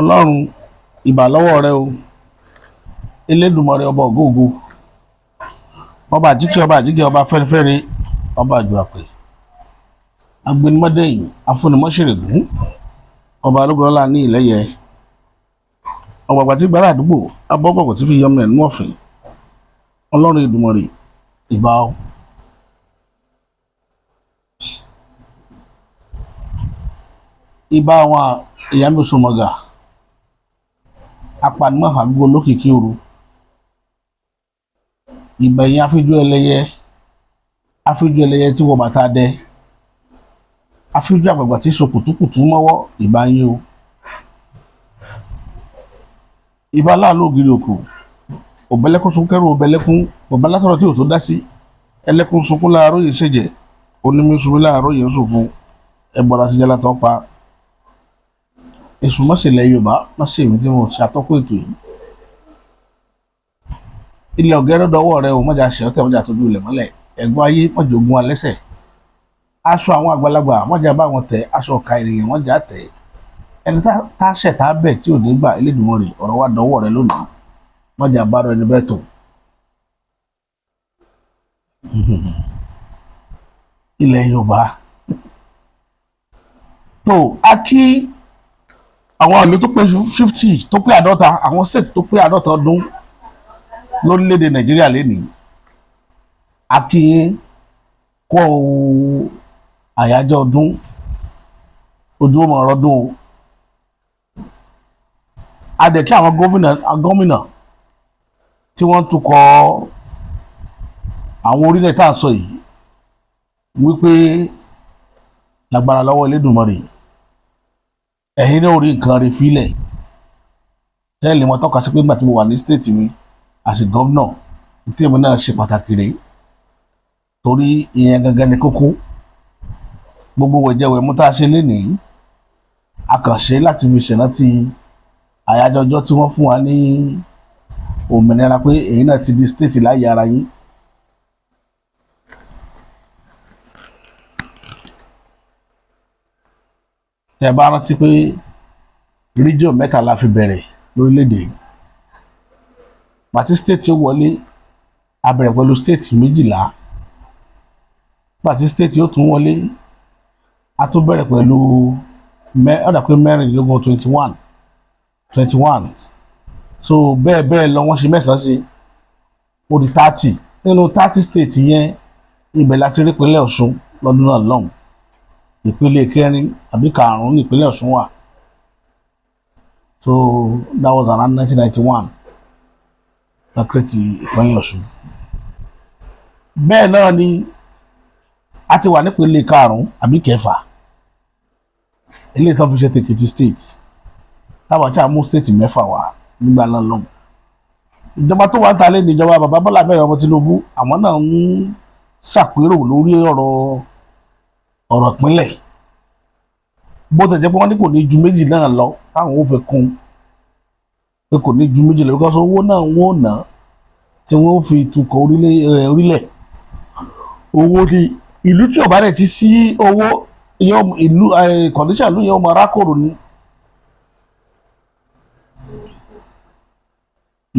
Ọlọ́run, ìbà lọ́wọ́ rẹ o, Elédùmarè, ọba ògóògo, ọba àjíkẹ́, ọba àjíkẹ́, ọba fẹ́rẹ́fẹ́rẹ́, ọba àjùàpè, agbẹnumọ́dẹ́yìn, afúnimọ́ṣẹ̀rẹ̀gùn, ọba alógunlọ́lá ní ìlẹ́yẹ, ọ̀gbàgbà tí gbára àdúgbò abọ́gbọ̀gbọ̀ tí fi yọmọ ẹ̀ nú ọ̀fìn. Ọlọ́run Èdùmàrè, ìbà o. Ìbà àwọn ìyá mi sọmọgà apanimọ̀ àgbo lókìkí òru, ìbà ẹ̀yìn afíjú ẹlẹ́yẹ, afíjú ẹlẹ́yẹ tí wọ bàtà dẹ, afíjú àgbàgbà tí so kùtùkùtù mọ́wọ́, ìbà yín o. Ìbà láàlú ògiri òkú òbẹ̀lẹ́kún sunkẹ́rù òbẹ̀lẹ́kún bàbá látọ̀rọ̀ tí ò tó dá sí ẹlẹ́kún sunkún láàárọ̀ yìí ṣèjẹ̀ onímí sunmi láàárọ̀ yìí ń sùn fún ẹgbọ́ra sí jẹ́lá tó pa èṣù mọ́sẹ̀lẹ̀ Yorùbá mọ́sẹ̀ mi tí mo ṣe atọ́kùn ètò yìí. Ilẹ̀ ọ̀gẹ́rẹ́ dọwọ́ rẹ o, mọ́jà ṣe ọ́tẹ̀, mọ́jà tójú ilẹ̀ mọ́lẹ̀, ẹ̀gbọ́n ayé mọ́jà ogun alẹ́sẹ̀, aṣọ àwọn àgbàlagbà mọ́jà bá wọn tẹ̀, aṣọ ọ̀ka ènìyàn mọ́jà tẹ̀, ẹni tá ṣẹ̀ tá bẹ̀ tí ò ní gbà. Elédùmarè, ọ̀rọ̀ wa dọwọ́ rẹ lónìí, mọ́jà bá rọ ẹni bẹ́ẹ̀ tó. Ilẹ̀ Yorùbá tó a kí àwọn ìlú tó pé 50, tó pé 50, àwọn state tó pé 50 ọdún lórílẹ̀‐èdè Nàìjíríà lénìí, a kí yín kó àyájọ́ ọdún, ojú ọmọ ọdún o. A dẹ̀ kí àwọn gómìnà tí wọ́n ń tukọ̀ àwọn orílẹ̀ tá à ń sọ yìí wípé lágbára lọ́wọ́ Elédùmarè, ẹ̀yin náà rí nǹkan rí fílẹ̀ tẹ́lẹ̀ wọn tọ́ka sí pé nígbà tí mo wà ní state mi as a governor, tí èmi náà ṣe pàtàkì rèé, torí ìyẹn gangan ni kókó. Gbogbo wẹ̀jẹ̀wẹ̀mú tá a ṣe lénìí, a kàn ṣe láti fi ṣèrántí àyájọ́ ọjọ́ tí wọ́n fún wa ní òmìnira pé èyí náà ti di state láyé ara yín. Tẹ́ bá rántí pé region mẹ́ta la fi bẹ̀rẹ̀ lórílẹ̀‐èdè yìí, pàtí state ó wọlé, a bẹ̀rẹ̀ pẹ̀lú state 12. Pàtí state ó tún wọlé, a tún bẹ̀rẹ̀ pẹ̀lú ọ̀dà pé 24, 21, 21. So bẹ́ẹ̀ bẹ́ẹ̀ lọ, wọ́n ṣe mẹ́sàn-án sí, ó di 30. Nínú 30 state yẹn, ibẹ̀ láti rí ìpínlẹ̀ Ọ̀ṣun lọ́dún náà lọ́hùn. Ìpele kẹrin àbí karùn-ún ní ìpínlẹ̀ Ọ̀ṣun wà. So that was around 1991 la create ìpínlẹ̀ Ọ̀ṣun. Bẹ́ẹ̀ náà ni a ti wà nípele karùn-ún àbí kẹfà eléyìí tó fi ṣe tèkìtì state, táwọn tí a mú state mẹ́fà wá nígbà náà lọ́hùn. Ìjọba tó wà ń ta lé ní ìjọba bàbá Bọ́lá Ahmed ọmọ Tinubu, àwọn náà ń ṣàpérò lórí ọ̀rọ̀ ìpínlẹ̀, bó tẹ̀ jẹ́ pé wọ́n ní kò ní ju méjì náà lọ táwọn ò fẹ́ kún, pé kò ní ju méjì lọ, because owó náà wọ́n ò ná tí wọ́n fi tukọ̀ orílẹ̀ owó ní ìlú tí ó bá rẹ̀ ti sí owó ìlú, condition ìlú yẹn ó máa rákòrò ni.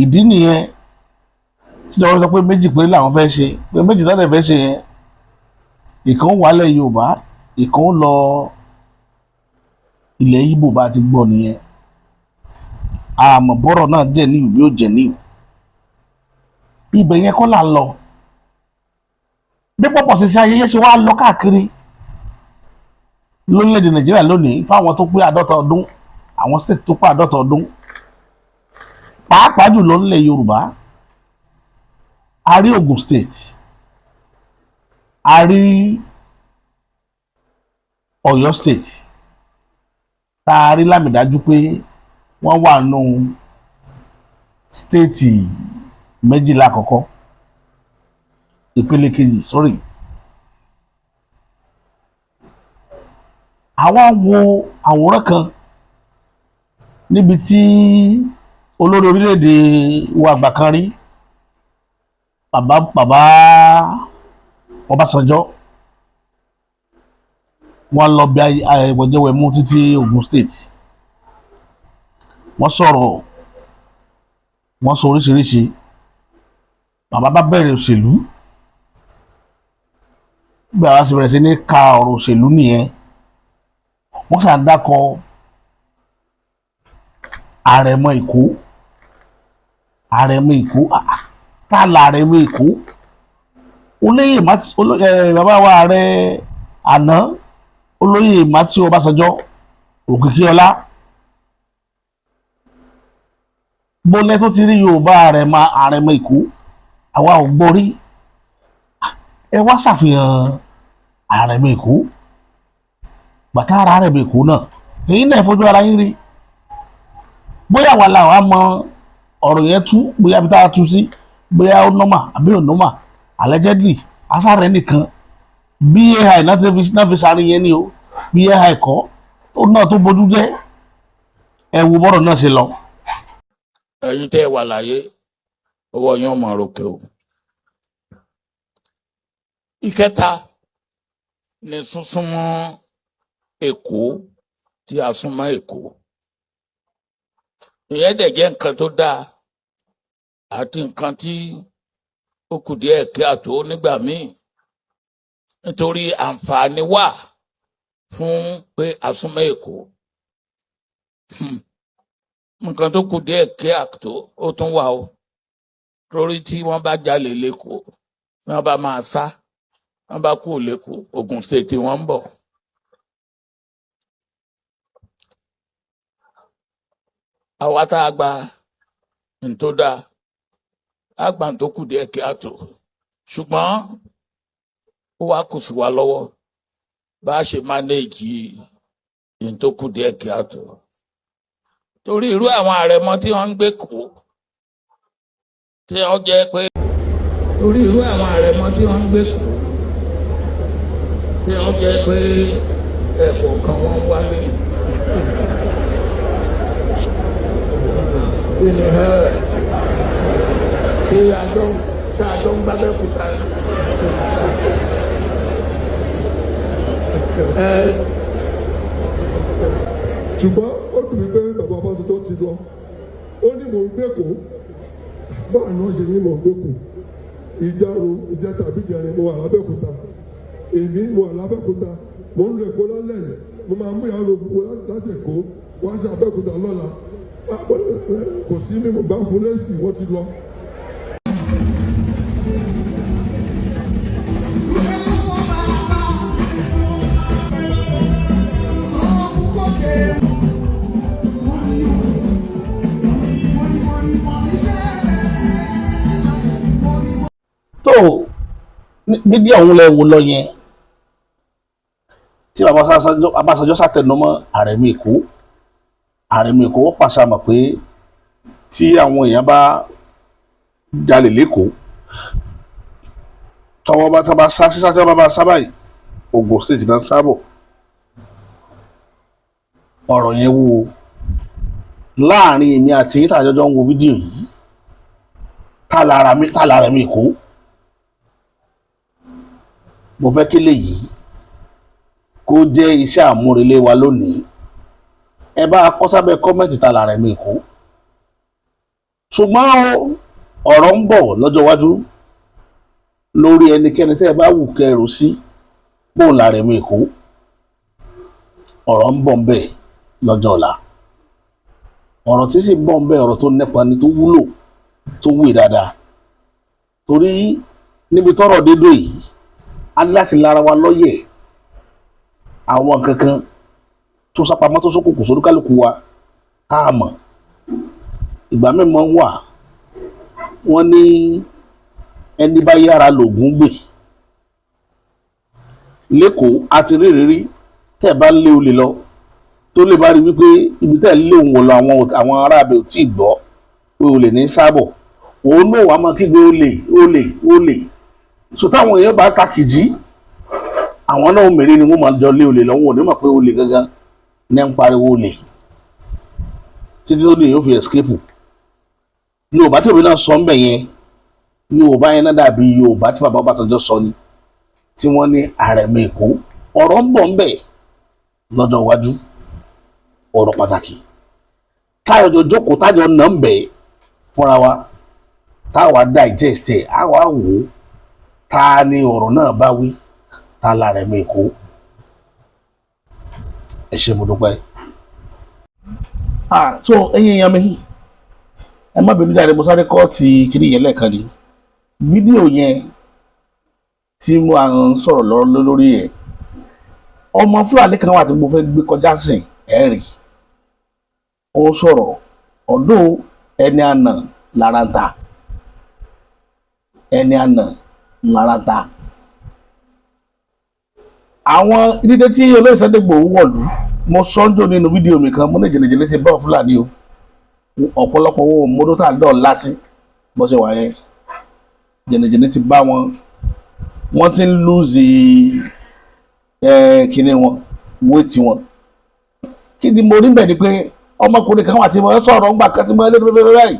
Ìdí nìyẹn tíjọba sọ pé méjì péré làwọn fẹ́ ṣe, pé méjì tó dẹ̀ fẹ́ ṣe yẹn, ìkan wàlẹ̀ Yorùbá, ìkan lọ ilẹ̀ Ìgbò. Bá ti gbọ́ nìyẹn, àmọ́ bọ́rọ̀ náà jẹ́ ní ìlú yóò jẹ́ ní ibẹ̀ yẹn kọ́ là ń lọ. Bí pọ̀pọ̀ ṣiṣẹ́ ayẹyẹ ṣe wá lọ káàkiri lórílẹ̀‐èdè Nàìjíríà lónìí fáwọn tó pé 50 ọdún, àwọn state tó pé 50 ọdún, pàápàá jùlọ nílẹ̀ Yorùbá, a rí Ògùn State, a rí Ọ̀yọ́ State, tá a rí lámìdájú pé wọ́n wà nù state 12 àkọ́kọ́, ìpele kejì, sorry. Àwa wo àwòrán kan níbi tí olórí orílẹ̀-èdè wa àgbà kan rí, bàbá Ọbásanjọ́, wọ́n lọ bí àwẹ̀jẹwẹ̀mu títí Ògùn State. Wọ́n sọ̀rọ̀, wọ́n sọ oríṣiríṣi. Bàbá bá bẹ̀rẹ̀ òṣèlú, bí bàbá ṣe bẹ̀rẹ̀ sí ní ka ọ̀rọ̀ òṣèlú nìyẹn. Wọ́n ṣàǹdàkọ Àrẹ̀mọ Èkó, Àrẹ̀mọ Èkó. Ah, ah, tá a là Àrẹ̀mọ Èkó? Olóyè Mati, bàbá wa ààrẹ àná, Olóyè Matthew Ọbásanjọ́ Òkìkíọlá. Bólẹ́ tó ti rí Yorùbá Àrẹ̀mọ, Àrẹ̀mọ Èkó, àwa ò gbọ́ rí. Ẹ wá ṣàfihàn Àrẹ̀mọ Èkó. Bàtà ara Àrẹ̀mọ Èkó náà, èyí náà fojú ara yín rí. Bóyá wà láwọn á mọ ọ̀rọ̀ yẹn tú, bóyá bí tá a tú sí, bóyá ó normal àbí ò normal. Allegedly asáré nìkan bí AI náà fi sáré yẹn ni o, bí AI kọ́ tó náà tó bójú jẹ́. Ẹ wo bọ́rọ̀ náà ṣe lọ. Ẹ̀yin tẹ́ ẹ wà láyé, ọwọ́ yín ò mọ̀ ròkè o. Ìkẹta ni súnsúnmọ́ Èkó tí a súnmọ́ Èkó. Ìyẹn dẹ̀ jẹ́ nǹkan tó dáa àti nǹkan tí ó kù díẹ̀ kí a tó nígbà míì, nítorí àǹfààní wà fún pé a súnmọ́ Èkó. Nǹkan tó kù díẹ̀ kí a tó, ó tún wà o, torí tí wọ́n bá jalè lẹ́kọ̀ọ́, tí wọ́n bá máa sá, wọ́n bá kú lẹ́kọ̀ọ́, Ògùn State wọ́n ń bọ̀. Àwa tá a gba ntó dáa, a gba ntó kù díẹ̀ kí a tó, ṣùgbọ́n ó wá kù sí wa lọ́wọ́ bá a ṣe mánéèjì ntó kù díẹ̀ kí a tó, torí irú àwọn àrẹ̀mọ tí wọ́n ń gbé kó tí wọ́n jẹ́ pé, torí irú àwọn àrẹ̀mọ tí wọ́n ń gbé kó tí wọ́n jẹ́ pé ẹ̀kọ́ kan wọ́n ń wálé. Kí ni ẹ ṣe àjọ ṣe àjọ ń gbá bẹ́kúta ẹ? Ṣùgbọ́n ó dùn mí pé bàbá Ọbásanjọ́ ti lọ. Ó ní mò ń gbé kó báà náà ṣe ní mò ń gbé kó ìjarun, ìjẹta àbí ìjẹrin, mo wà lábẹ́òkúta. Èmi mo wà lábẹ́òkúta, mo ń lọ Èkó lálẹ́ yìí. Mo máa mú ìyàwó gbogbo láti Èkó wá sí Abẹ́òkúta lọ́la. Kò sí ní mo bá fún lẹ́sìn, wọ́n ti lọ. Tó fídíò ọ̀hún lẹ wò lọ yẹn tí bàbá Ọbásanjọ́ ṣàtẹnumọ́ Àrẹ̀mọ Èkó, Àrẹ̀mọ Èkó. Wọ́n pàṣẹ àmọ̀ pé tí àwọn èèyàn bá jalè lẹ́kọ̀ọ́, tọwọ́ bá tá bá sá sísá, tí wọ́n bá sá báyìí, Ògùn State náà sábọ̀. Ọ̀rọ̀ yẹn wúwo láàrin èmi àti yín tàjọjọ́ ń wo fídíò yìí. Tá lára mi Èkó, mo fẹ́ kí léyìí kó jẹ́ iṣẹ́ àmúrelé wa lónìí. Ẹ bá a kọ sábẹ́ comment, ta lára mi Èkó? Ṣùgbọ́n ọ̀rọ̀ ń bọ̀ lọ́jọ́ iwájú lórí ẹnikẹ́ni tẹ́ ẹ bá wù kẹrù sí bóun lára mi Èkó. Ọ̀rọ̀ ń bọ̀ ń bẹ̀ lọ́jọ́ ọ̀la. Ọ̀rọ̀ tí sì ń bọ̀ ń bẹ̀, ọ̀rọ̀ tó nípa ni, tó wúlò, tó wù dáadáa, torí níbi tọ́rọ̀ dédò yìí, a ní láti lára wa lọ́yẹ̀ àwọn kankan tó sápamọ́, tó sókùnkùn sórí wa tá a mọ̀. Ìgbà mímọ́ ń wà, wọ́n ní ẹni bá yára lògùn gbè lẹ́kọ̀ọ́. A ti rí ìrírí tẹ́ ẹ bá ń lé olè lọ, tó lè bá rí wípé ibi tẹ́ ẹ lé òun wọ̀ lọ, àwọn aráabẹ̀ ò tí ì gbọ́ pé olè ní sábọ̀, òun náà wàá máa kígbe olè, olè, olè. So táwọn èèyàn bá takìjí, àwọn náà mèrè ni wọ́n máa jọ lé olè lọ́wọ́, ò ní mọ̀ pé olè gangan ní ń pariwo olè títí tó lè yóò fi escape. Yorùbá tèmi náà sọ ń bẹ̀ yẹn, Yorùbá yẹn náà dàbí Yorùbá tí bàbá Ọbásanjọ́ sọ ni, tí wọ́n ní Àrẹ̀mọ Èkó. Ọ̀rọ̀ ń bọ̀ ń bẹ̀ lọ́jọ́ iwájú, ọ̀rọ̀ pàtàkì. Táyọ̀ jọ jókòó, táyọ̀ nà ń bẹ̀ fúnra wa, táwa digest ẹ̀, á wá wò ó, ta ni ọ̀rọ̀ náà bá wí, ta lára ẹ̀mí Èkó. Ẹ ṣé, mo dúpẹ́. Ah, so ẹ̀yin èèyàn mi, ẹ má bínú jáde, mo sáré kọ́ ti kiri yẹn lẹ́ẹ̀kan ni. Fídíò yẹn tí mo à ń sọ̀rọ̀ lọ́rọ́ lórí ẹ̀, ọmọ Fúlàní kan wà tí mo fẹ́ gbé kọjá sìn, ẹ̀ rí ó sọ̀rọ̀ ọ̀dọ́ ẹni àná lára ń ta, ẹni àná lára ń ta. Àwọn dídé tí olóyè Sunday Igboho wọ̀lú, mo sọ́njọ́ nínú fídíò mi kan, mo ní jìnnìjìnnì ti bá Fúlàní o. Ọ̀pọ̀lọpọ̀ owó mọ́tò tá à ń dọ̀ lásì bó ṣe wà yẹn, jìnnìjìnnì ti bá wọn. Wọ́n ti ń lose kíní wọn, wéètì wọn. Kí ni mo rí bẹ́ẹ̀ ni pé ọmọkùnrin kan wà tí mo sọ̀rọ̀ ńgbà kan tí mo lé bẹ́ẹ̀ báyìí,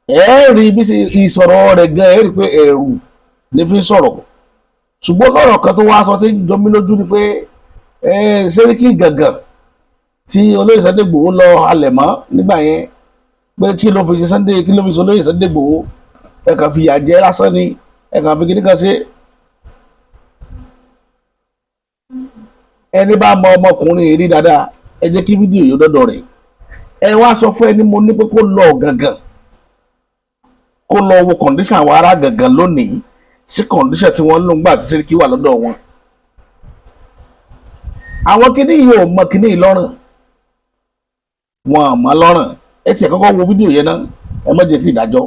ẹ rí bí ìsọ̀rọ̀ rẹ̀ gan, ẹ rí pé ẹ̀rù ní fi ń sọ̀rọ̀. Ṣùgbọ́n lọ́rọ̀ kan tó wá sọ tí ń jọ mí lójú ni pé Sẹ́ríkì Gàngàn tí olóyè Sunday Igboho lọ halẹ̀ mọ́ nígbà yẹn, pé kí ló fi ṣe Sunday, kí ló fi ṣe olóyè Sunday Igboho, ẹ kàn fi ìyà jẹ lásán ni, ẹ kàn fi kíní kan ṣe. Ẹni bá mọ ọmọkùnrin rí dáadáa, ẹ jẹ́ kí fídíò yìí dọ́dọ̀ rẹ̀. Ẹ wá sọ fún ẹni mo ní pé kó lọ Gàngàn, kó lọ wo condition àwọn ará Gàngàn lónìí sí condition tí wọ́n ń lò ńgbà tí Sẹ́ríkì wà lọ́dọ̀ wọn. Àwọn kíní yìí ò mọ kíní yìí lọ́rùn wọn, ò mọ lọ́rùn. Ẹ tiẹ̀ kọ́kọ́ wo fídíò yẹn náà, ẹ má jẹ́ tí ìdájọ́.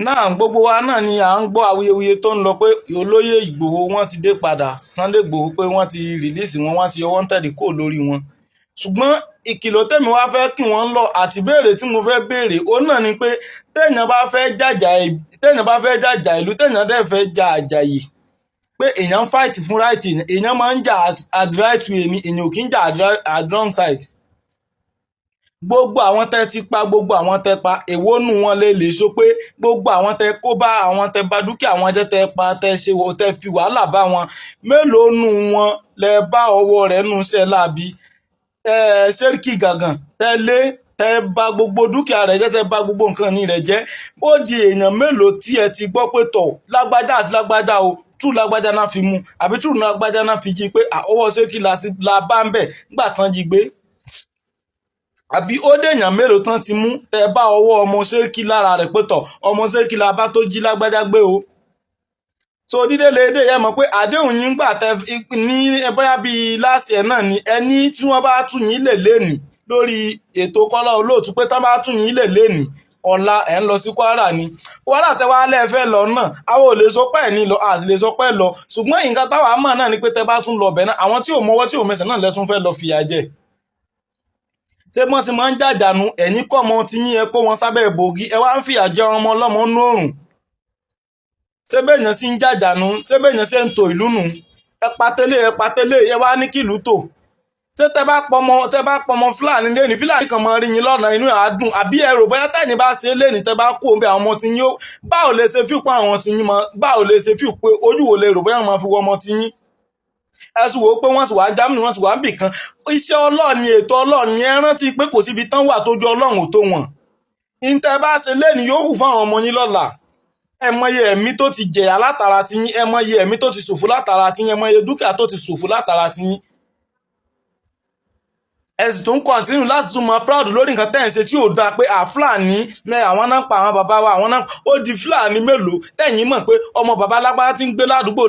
Náà gbogbo wa náà ni à ń gbọ́ awuyewuye tó ń lọ pé olóyè Ìgbòho wọ́n ti dé padà, Sunday Ìgbòho, pé wọ́n ti release wọn, wọ́n ti yọ wanted kúrò lórí wọn. Ṣùgbọ́n ìkìlọ̀ tẹ̀mí wá fẹ́ kí wọ́n lọ àti béèrè tí mo fẹ́ béèrè, òun náà ni pé téèyàn bá fẹ́ jàjà ìlú, téèyàn dẹ̀ fẹ́ jà àjàyè, pé èèyàn ń fight fún right, èèyàn máa ń jà at the right way ni, èèyàn ò kí ń jà at wrong side. Gbogbo àwọn tẹ́ ti pa, gbogbo àwọn tẹ́ pa, èwo nù wọn lè lè sọ pé gbogbo àwọn tẹ́ kó bá, àwọn tẹ́ bà dúkìá wọn jẹ́, tẹ́ pa, tẹ́ ṣe, tẹ́ fi wàhálà bá wọn, mélòó nù wọn lẹ bá ọwọ́ rẹ̀ nù iṣẹ́ láabi? Sẹ́ríkì Gàngàn tẹ́ lé, tẹ́ bà gbogbo dúkìá rẹ̀ jẹ́, tẹ́ bà gbogbo nǹkan ní rẹ̀ jẹ́, ó di èèyàn mélòó tí ẹ ti gbọ́ pé tọ̀ lágbájá àti lágbájá o, tú lágbájá náà fi mú, àbí tú lágbájá náà fi jí, pé ọwọ́ Sẹ́ríkì la bá ń bẹ̀ nígbà tán jí gbé? Àbí ó dèèyàn mélòó tán ti mú, tẹ́ bá ọwọ́ ọmọ Sẹ́ríkì lára rẹ̀, pé tọ̀ ọmọ Sẹ́ríkì la bá tó jí lágbájá gbé o? So dídé lédè yẹn mọ̀ pé àdéhùn yín gbà tẹ ní bóyá bíi láàsì ẹ̀ náà ni ẹni tí wọ́n bá tún yín lè lénìí lórí ètò Kọ́lá Olóòtú, pé tán bá tún yín lè lénìí, ọ̀la ẹ̀ ń lọ sí Kwara ni. Kwara tẹ wá lẹ́ẹ̀fẹ́ lọ náà, àwọn ò lè sọ pé ẹ̀ ní lọ, àti lè sọ pé lọ. Ṣùgbọ́n nǹkan táwa mọ̀ náà ni pé tẹ bá tún lọ bẹ̀ náà, àwọn tí ò mọwọ́ tí ò mẹsẹ̀ náà lẹ́tún fẹ́ lọ fìyà jẹ. Ṣé bọ́n ti máa ń jàjànú? Ẹ̀yìn kọ́ ọmọ tí yín, ẹ kó wọn sábẹ́ bògì, ẹ wá ń fìyà jẹ ọmọ ọlọ́mọ nú òrùn. Ṣé bẹ́ẹ̀ yẹn sì ń jàjànú? Ṣé bẹ́ẹ̀ yẹn ṣe ń tò ìlú nù? Ẹ patẹ́lẹ̀, ẹ patẹ́lẹ̀, ẹ wá ní kìlú tò. Ṣé tẹ bá pọmọ Fúlàní lẹ́ni, Fúlàní kan máa rí yín lọ́nà, inú ẹ̀ á dùn? Àbí ẹ rò bóyá tẹ̀yìn bá ṣe lẹ́ni, tẹ bá kó bẹ àwọn ọmọ tí yín ó, báwo lè ṣe fíìpọ̀ àwọn tí yín mọ, báwo lè ṣe fíìpọ̀ pé ojú wo lè rò bóyá wọn máa fi wọ ọmọ tí yín? Ẹ sì wò ó pé wọ́n sì wá Germany, wọ́n sì wá ń bì kan. Iṣẹ́ Ọlọ́ọ̀ni, ètò Ọlọ́ọ̀ni, ẹ rántí pé kò síbi tán wà tójú Ọlọ́run ò tó wọn. Ìtẹ́ bá ṣe lẹ́ni yóò hù fún àwọn ọmọ yín lọ́la. Ẹ mọye ẹ̀mí tó ti jẹ̀yà látara ti yín, ẹ mọye ẹ̀mí tó ti ṣòfò látara ti yín, ẹ mọye dúkìá tó ti ṣòfò látara ti yín. Ẹ sì tún continue láti tún mọ proud lórí nǹkan tẹ́ ẹ̀ ń ṣe tí ò dáa, pé à Fúlàní ní àwọn náà pa àwọn bàbá wa, àwọn náà. Ó di Fúlàní mélòó tẹ̀yìn mọ̀ pé ọmọ bàbá lágbára tí ń gbé ládùúgbò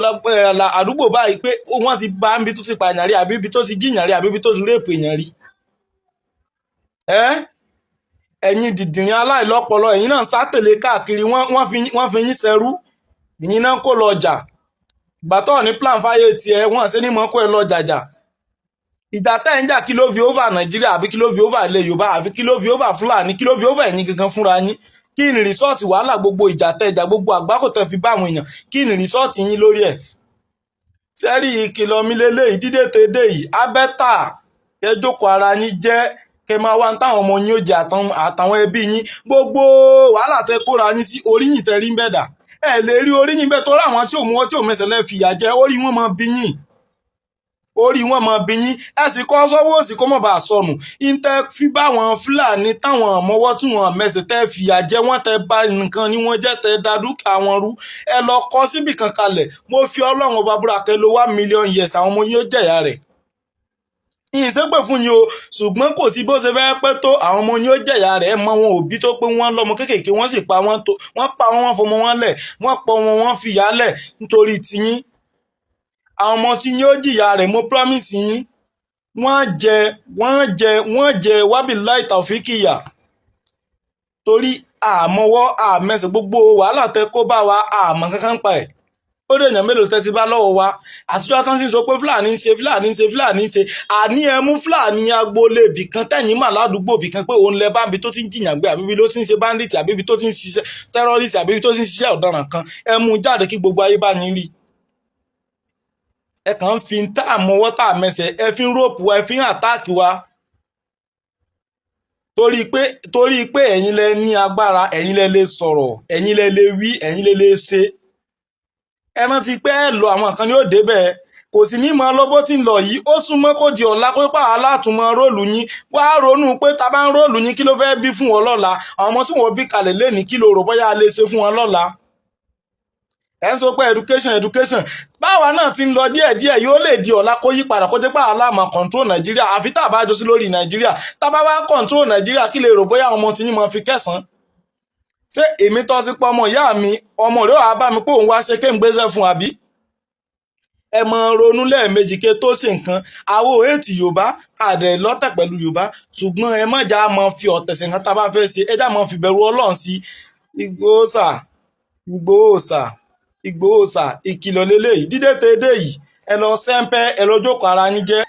àdúgbò báyìí, pé wọ́n ti bá níbi tó ti pààyàn rí, àbí ibi tó ti jíyàn rí, àbí ibi tó ti rape èèyàn rí? Ẹ̀yin dìdìrín aláìlọ́pọlọ, ẹ̀yin náà sátẹ̀lé káàkiri, wọ́n fi yín ṣẹrú, ẹ̀yin náà kó lọ ọjà. Ìgbà tó ní plan fáyé tiẹ̀, wọ́n ṣe ní mọ́ kó ẹ lọ jàjà. Ìgbà tẹ́ ń jà, kí ló fi over Nàìjíríà, àbí kí ló fi over ilẹ̀ Yorùbá, àbí kí ló fi over Fúlàní, kí ló fi over ẹ̀yin gangan fúnra yín? Kí ni result wàhálà gbogbo ìjà tẹ́ ìjà, gbogbo àgbákò tẹ́ fi bá àwọn èèyàn? Kí ni result yín lórí ẹ̀? Sẹ́rí, ìkìlọ̀ mi lélẹ́yìí, dídé tẹ́dẹ́ yìí abẹ́tà, kẹ́ jókòó ara yín jẹ́, kẹ́ máa wá táwọn ọmọ yín ó jẹ àtàwọn ẹbí yín. Gbogbo wàhálà tẹ́ kóra yín sí, oríyìn tẹ́ rí ń bẹ̀dà, ẹ lè rí oríyìn bẹ́ẹ̀, torí àwọn tí ò mú ọ tí ò mẹsẹ̀ lẹ́ fìyà jẹ, orí wọn máa bí yín. Orí wọn mọ bí yín, ẹ sì kọ́ sọ́wọ́ òsì kó mọ̀ bá a sọnù. Ìtẹ́ fi bá wọn Fúlàní táwọn mọ́wọ́ tí wọ́n mẹsẹ̀, tẹ́ fìyà jẹ wọ́n, tẹ́ bá nǹkan ní wọ́n jẹ́, tẹ́ da dúkìá wọn rú, ẹ lọ kọ́ síbì kan kalẹ̀. Mo fi Ọlọ́run Ọba búra, kẹ́ ló 1 million years, àwọn ọmọ yín ó jẹ̀yà rẹ̀. Ìyìn ṣépè fún yín o, ṣùgbọ́n kò sí bó ṣe fẹ́ pẹ́ tó, àwọn ọmọ yín ó jẹ̀yà rẹ̀. Mọ wọn òbí tó pé wọ́n lọ́mọ kéékèèké, wọ́n sì pa wọ́n, tó wọ́n pa wọ́n, wọ́n fọmọ wọn lẹ̀, wọ́n pọ̀ wọn, wọ́n fìyà lẹ̀ nítorí tiyín. Àwọn ọmọ tí yín ó jìyà rẹ̀, mo promise yín. Wọ́n jẹ, wọ́n jẹ, wọ́n jẹ wábìláì tàfíkìyà, torí àmọ́wọ́ àmẹsẹ̀ gbogbo wàhálà tẹ kó bá wa, àmọ́ kankan pa ẹ̀. Ó dé èèyàn mélòó tẹ́ ti bá lọ́wọ́ wa àtijọ́ tán sì ń sọ pé Fúlàní ń ṣe, Fúlàní ń ṣe, Fúlàní ń ṣe? Àní ẹ mú Fúlàní agboolé ibì kan tẹ̀yìn mà ládùúgbò ibì kan pé òun lẹ bá ibi tó ti ń jìyàn gbé, àbíbi ló ti ń ṣe bandit, àbíbi tó ti ń ṣiṣẹ́ terrorist, àbíbi tó ti ń ṣiṣẹ́ ọ̀daràn kan, ẹ mú jáde kí gbogbo ayé bá yín rí. Ẹ kàn ń fi tá àmọwọ́ tá àmẹsẹ̀, ẹ fi ń rope wa, ẹ fi ń attack wa, torí pé ẹ̀yin lẹ ní agbára, ẹ̀yin lẹ lè sọ̀rọ̀, ẹ̀yin lẹ lè wí, ẹ̀yin lẹ lè ṣe. Ẹ rántí pé ẹ lọ, àwọn kan ní ó débẹ̀, kò sì ní mọ lọ́bọ́ tí ń lọ yìí. Ó súnmọ́ kó di ọ̀la kó pa alátùmọ̀ role yín. Wá ronú pé ta bá ń role yín, kí ló fẹ́ bí fún wọn lọ́la? Àwọn ọmọ tí wọ́n bí kalẹ̀ lẹ́ni, kí ló rò bóyá a lè ṣe fún wọn lọ́la? Ẹ ń sọ pé education, education. Báwa náà ti ń lọ díẹ̀díẹ̀, yóò lè di ọ̀la kó yí padà, kó jẹ́ pé aláàmà control Nàìjíríà. Àfi tá a bá jọ sí lórí Nàìjíríà, tá a bá wá control Nàìjíríà, kí lè rò bóyá àwọn ọmọ tí yín máa fi kẹsàn-án? Ṣé èmi tọ́ sí pé ọmọ ìyá mi, ọmọ rẹ̀ wàá bá mi pé òun wá ṣe kéń gbéṣẹ́ fún, àbí? Ẹ mọ ronú lẹ́ẹ̀mejì ké tó ṣe nǹkan. Àwọn òhèètì Yorùbá àdẹ lọ́tẹ̀ pẹ̀lú Yorùbá, ṣùgbọ́n ẹ má já mọ fi ọ̀tẹ̀ sí nǹkan tá a bá fẹ́ ṣe. Ẹ já mọ fi bẹ̀rù Ọlọ́run sí. Ìgbòho sà, Ìgbòho sà, Ìgbòho sà, ìkìlọ̀ lélẹ́yìí dídé tẹ́dẹ́ yìí. Ẹ lọ sẹ́ńpẹ́, ẹ lọ jókòó ara yín jẹ́.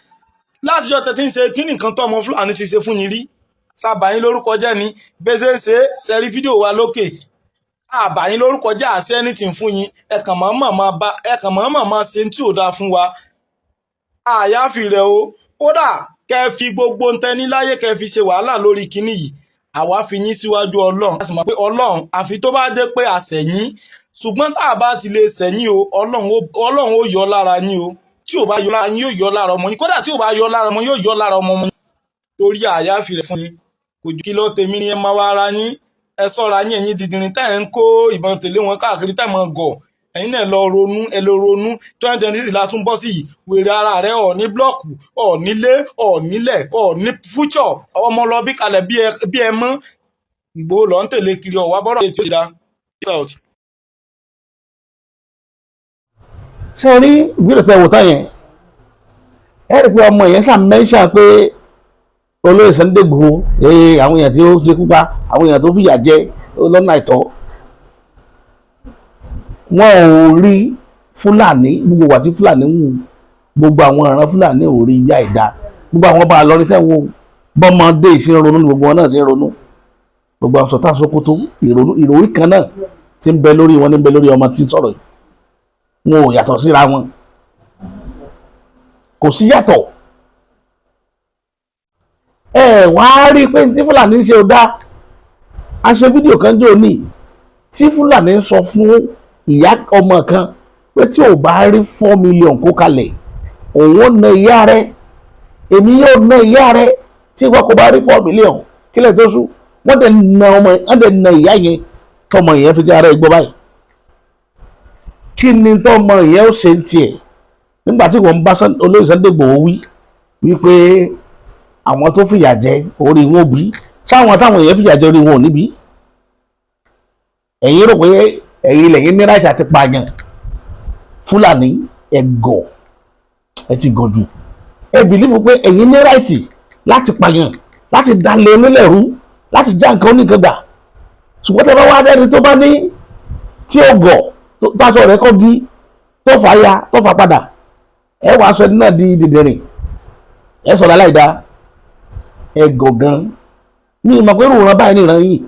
Látijọ́ tẹ́ ti ń ṣe kí nìkan tó ọmọ Fúlàní ti ṣe fún yín rí? Sábà yín lórúkọ jẹ́ ni bẹ́sẹ̀ ń ṣe sẹ́rí fídíò wa lókè àbá yín lórúkọ jẹ́ àṣẹ anything fún yín. Ẹ kàn mọ̀ọ́mọ̀ máa bá, ẹ kàn mọ̀ọ́mọ̀ máa ṣe tí ò dáa fún wa. Àyàfi rẹ̀ o, kódà kẹ́ fi gbogbo ntẹ́ni láyé, kẹ́ fi ṣe wàhálà lórí kinní yìí, àwa fi yín síwájú Ọlọ́run. A sì mọ̀ pé Ọlọ́run, àfi tó bá dé pé àṣẹ̀yìn, ṣùgbọ́n tá a bá ti lè sẹ̀yìn o, Ọlọ́run ó yọ lára yín o. Tí ò bá yọ lára yín, yóò yọ lára ọmọ yín. Kódà tí ò bá yọ lára ọmọ, yóò yọ lára ọmọ ọmọ yín, torí àyàfi rẹ̀ fún yín. Kò jù kí ló tèmi ni. Ẹ máa wá ara yín, ẹ sọ́ra yín. Ẹ̀yin dìdìrín tẹ́ ẹ̀ ń kó ìbọn tẹ̀lé wọn káàkiri, tẹ́ ẹ̀ mọ̀ gọ̀, ẹ̀yin náà lọ ronú, ẹ lọ ronú. 2026 la tún bọ́ sí yìí. Wèrè ara rẹ, ọ̀ ní block, ọ̀ nílé, ọ̀ nílẹ̀, ọ̀ ní future. Ọmọ lọ bí kalẹ̀ bí ẹ mọ́. Ìgbòho lọ ń tẹ̀lé kiri, ọ̀wá bọ́rọ̀ ètò ìdá. Ṣé rí ìgbésẹ̀ tẹ wò tán yẹn? Ẹ rí i pé ọmọ yẹn ṣàn mention pé olóyè Sunday Igboho, ee, àwọn èèyàn tí ó ṣekú pa, àwọn èèyàn tó fìyà jẹ lọ́nà àìtọ́. Wọn ò rí Fúlàní, gbogbo wà tí Fúlàní ń wù, gbogbo àwọn ìran Fúlàní ò rí bí àìda. Gbogbo àwọn ọba àlọrin tẹ́ ń wo, bọ́mọdé ṣe ń ronú ni gbogbo wọn náà ṣe ń ronú. Gbogbo àwọn sọ̀tà Sókótó, ìrònú ìròrí kan náà tí ń bẹ lórí wọn ní ń bẹ lórí ọmọ tí ń sọ̀rọ̀ yìí. Wọn ò yàtọ̀ síra wọn, kò sí yàtọ̀. Ẹ wá rí i pé tí Fúlàní ń ṣe ò dáa. A ṣe fídíò kan jò ní tí Fúlàní ń sọ fún ìyá ọmọ kan pé tí ò bá rí 4 million kó kalẹ̀, òun ó na ìyá rẹ̀. Èmi yóò na ìyá rẹ̀ tí ìwọ kò bá rí 4 million kílẹ̀ tó sùn. Wọ́n dẹ̀ na ọmọ, wọ́n dẹ̀ na ìyá yẹn, tọmọ yẹn fi ti ara ẹ̀ gbọ́ báyìí. Kí ni tọmọ yẹn ó ṣe ń tiẹ̀ nígbà tí wọ́n bá olóyè Sunday Igboho wí wípé àwọn tó fìyà jẹ orí wọn ò bí sáwọn táwọn èèyàn fìyà jẹ, orí wọn ò níbí? Ẹ̀yin rò pé ẹ̀yin lẹ́yìn ní right àti pààyàn. Fúlàní, ẹ̀gọ̀, ẹ ti gọ̀ jù. Ẹ believe pé ẹ̀yin ní right láti pààyàn, láti dalẹ̀ onílẹ̀ rú, láti já nǹkan oníkan gbà, ṣùgbọ́n tẹ́ bá wá dẹ́ni tó bá ní tí ó gọ̀, táṣọ rẹ̀ kọ́gi, tó fà ya, tó fà padà, ẹ wàá sọ ẹni náà di dìndìnrìn, ẹ sọ̀rọ̀ aláìda. Ẹ gọ̀ gan. Mi ì mọ̀ pé ìrùn báyìí nìran yìí.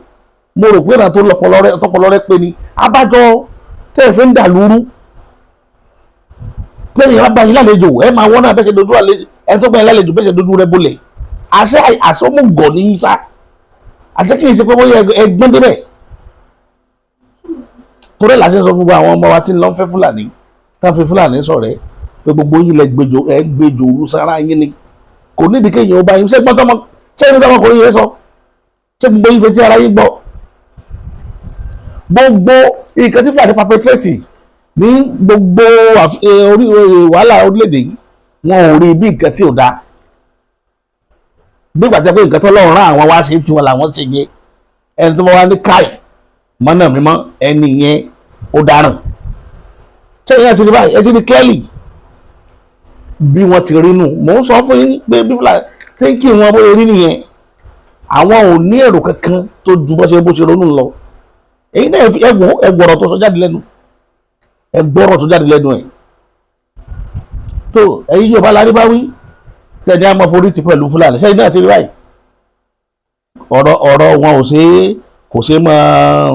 Mo rò pé ìran tó lọpọlọ rẹ pé ni. Abájọ tẹ́ ẹ fi ń dà lúrú, tẹ́yìn bá bá yín lálejò, ẹ máa wọ́n náà bẹ́ẹ̀ ṣe dojú àlejò, ẹ tó gbà yín lálejò bẹ́ẹ̀ ṣe dojú rẹ bolẹ̀. Àṣẹ àṣọmùgọ̀ ní í sá, àṣẹ kì í ṣe pé bóyá ẹgbọ́n débẹ̀. Torí ẹ̀ làṣẹ sọ fún gbogbo àwọn ọmọ wa tí ń lọ fẹ́ Fúlàní, tá fi Fúlàní ṣọ̀rẹ́. Pé gbogbo yín lẹ gbẹjọ, ẹ gbẹjọ òru sára yín ni. Kò nídìí kéèyàn ó bá yín. Ṣé gbọ́n tọmọ ṣé ibi tọmọkùnrin yẹn sọ? Ṣé gbogbo yín fetí ara yín gbọ́ gbogbo nǹkan tí Fúlàní perpetrate ní gbogbo orí wàhálà orílẹ̀-èdè yìí? Wọn ò rí bí nǹkan tí ò dáa, bí ìgbà tí a pé nǹkan tó lọ́run rán àwọn wá ṣe tiwọn làwọn ṣe yẹ. Ẹni tó bá wá ní káì mọ́nà mímọ́, ẹni yẹn ó dáràn. Ṣé ìyẹn ti rí báyìí? Ẹ ti rí clearly bí wọ́n ti rí nù. Mò ń sọ fún yín pé bí Fúlàní thinking wọn bóyá rí nìyẹn. Àwọn ò ní èrò kankan tó ju bó ṣe ronú lọ. Èyí náà, ẹ wò, ẹ gbọ́rọ̀ tó sọ jáde lẹ́nu, ẹ gbọ́rọ̀ tó jáde lẹ́nu ẹ̀. Tó ẹ̀yin yóò bá lárí bá wí tẹ̀lé àmọ́ forí ti pẹ̀lú Fúlàní. Ṣẹ́yìn náà ti rí báyìí? Ọ̀rọ̀ wọn ò ṣe é, kò ṣe é máa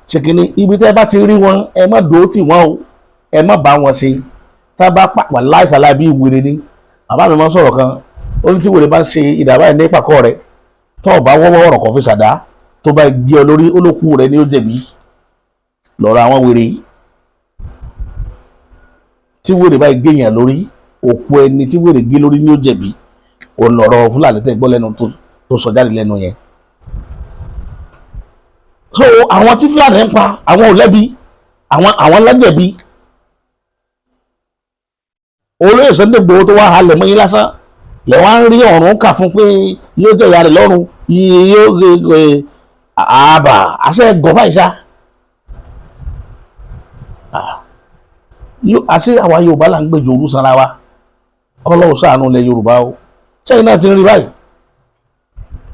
ṣe kínní. Ibi tẹ́ bá ti rí wọn, ẹ má dòó tì wọ́n o, ẹ má bá wọn ṣe. Tá a bá pàpà láìsàlá bí wèrè ni. Bàbá mi máa ń sọ̀rọ̀ kan, ó ní tí wèrè bá ń ṣe ìdàbà ní pàkọ́ rẹ̀, tó o bá wọ́wọ́ ọ̀rọ̀ kan fi ṣàdá, tó bá gé ọ lórí, olókù rẹ̀ ni ó jẹ̀bi. Lọ́rọ̀ àwọn wèrè yìí, tí wèrè bá gé yàn lórí, òkú ẹni tí wèrè gé lórí ni ó jẹ̀bi. Òun lọ̀rọ̀ Fúlàní tẹ́ gbọ́ lẹ́nu tó sọ jáde lẹ́nu yẹn. So àwọn tí Fúlàní ń pa, àwọn ò lẹ́bi, àwọn lẹ́jẹ̀bi. Olóyè Sunday Igboho tó wá halẹ̀ mọ́ yín lásán lẹ̀ wá ń rí ọ̀run kà fún pé yóò jẹ́ ìyá rẹ̀ lọ́rùn, yóò àbà àṣẹ gọ̀ báyìí ṣá. Àṣẹ àwa Yorùbá là ń gbèjò òru sanra wa. Ọlọ́run ṣàánú ilẹ̀ Yorùbá o. Sẹ́yìn náà ti ń rí báyìí?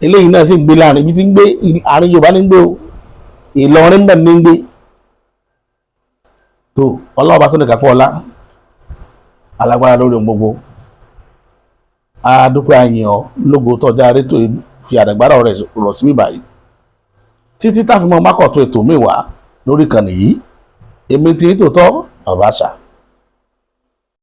Eléyìí náà sì ń gbé láàrin ibi tí ń gbé, àárín Yorùbá ní ń gbé o. Ìlọrin náà ní ń gbé. Tó Ọlọ́run bá tó ní kápẹ́ ọlá alágbára lórí ohun gbogbo, a dúpẹ́, àyàn ọ́ lógo tọ́já rétò fi àdàgbára rẹ̀ rọ̀ sí báyìí títí táfi mọ́ mákọ̀tún ètò mi wá lórí ìkànnì yìí. Èmi tí tòótọ́, bàbá àṣà.